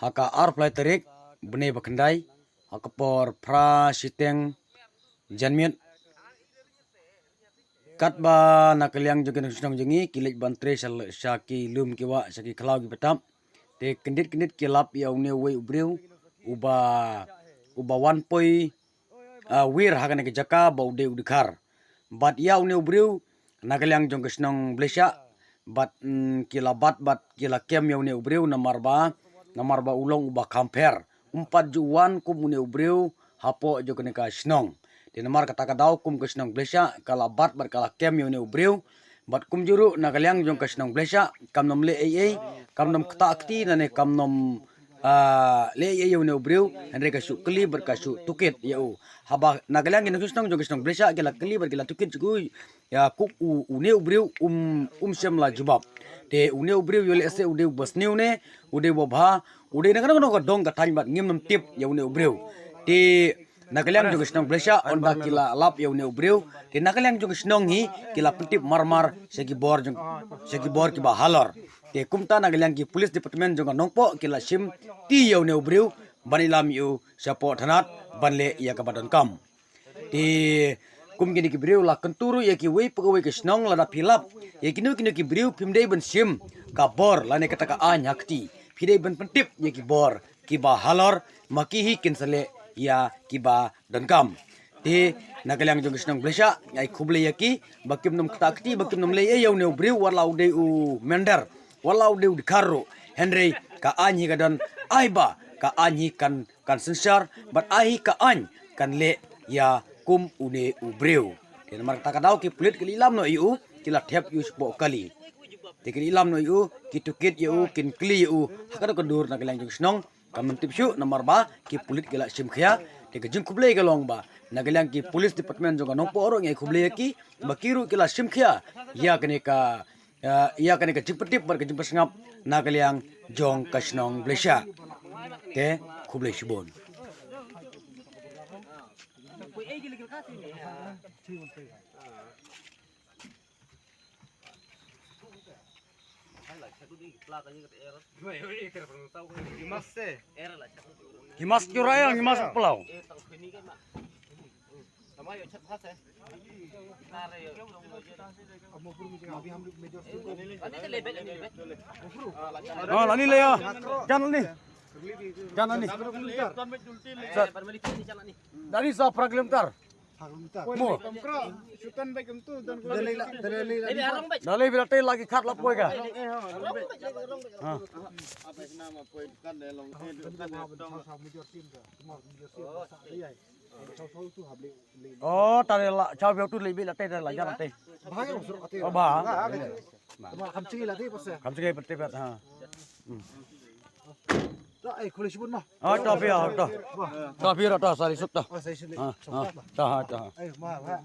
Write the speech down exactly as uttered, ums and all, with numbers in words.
ha ka arphew lai tarik bnai ba khyndai, ha ka por phra shiteng janmiet, katba na ka liang jong ki nongshong shnong jong ngi ki leit ban trei sha, sha ki lum ki wah, sha ki khlaw ki btap. Te kyndit kyndit ki lap ïa une uwei u briew uba, uba wan poi, ah, wir ha kane ka jaka ba u dei u dkhar. Bad ïa une u briew na ka liang jong ka shnong Bleshah bad, mm, ki la bat bad ki la kem ïa une u briew namar ba, namar ba u long uba kham pher. Um pat ju wan kum une u briew hapoh jong kane ka shnong. Te namar kata ka daw kum ka shnong Bleshah ka la bat bad ka la kem ïa une u briew. Bad kumjuh ruh na ka liang jong ka shnong Bleshah kam nym leh ei ei, kam nym ktah kti, nane kam nym, ah, leh ei ei ïa une u briew, hynrei ka shu kylli bad ka shu tohkit ïa u. Haba na ka liang ki nongshong shnong jong ka shnong Bleshah ki la kylli bad ki la tohkit shuh ïa u, une u briew um, um shym la jubab. Te une u briew ïoh lehse u dei uba sniew ne u dei uba bha, u dei na kano kano ka dong ka thaiñ bad ngim nym tip ïa une u briew. Te na ka liang jong ka shnong Bleshah ynda ki la lap ïa une u briew, te na ka liang jong ka shnong hi ki la pyntip marmar sha ki bor jong, sha ki bor kiba halor. Te kumta na ka liang ki police department jong ka Nongpoh ki la shim kti ïa une u briew ban ïalam ïa u shapoh thanat ban leh ïa kaba donkam. Te kum kine ki briew la kyntu ruh ïa kiwei pa kawei ka shnong, lada phi lap ïa kino kino ki briew phim dei ban shim ka bor lane kata ka aiñ ha kti, phi dei ban pyntip ïa ki bor kiba halor, ma ki hi kin sa leh ïa kiba donkam. Te na ka liang jong ka shnong Bleshah nga ai khublei ïa ki ba kim nym ktah kti, ba kim nym leh ei ei ïa une u briew, wat la u dei u mynder, wat la u dei u dkhar ruh, hynrei ka aiñ hi ka don, ai ba ka aiñ hi kan, kan synshar bad ai hi ka aiñ kan leh ïa kum une u briew. Te namar kata ka daw ki pulit ki la ïalam noh ïa u, ki la thep ïa u shapoh kali. Te ki la ïalam noh ïa u, ki tohkit ïa u, kin kylli ïa u ha kano ka dur na ka liang jong ka shnong kam nym tip shuh namar ba ki pulit ki la shim khia. Te ka jingkhublei ka long ba na ka liang ki police department jong ka Nongpoh ruh nga ai khublei ïa ki ba ki ruh ki la shim khia ïa kane ka, ah, ïa kane ka jingpyntip bad ka jingpynsngap na ka liang jong ka shnong Bleshah. Te khublei shibun. Ki mas ki raya, ki mas plau. Ah, lani le ya. Jan lani. Jan lani. Lani sa pra kilometer. Mo. Da lei bila te lagi khat la poi ka. Ha. Oh, ta le la chau biau tu le bila te la jan te. Oh, ba. Kam chingi la te pas. Kam chingi pete pat ha. Hmm. To, eh, khublei shibun ma. Ah, to phi, ah, to. To phi, to, sari suk to. Ah, sari suk. Ah, ah, to, ah, to. Eh, ma, ma.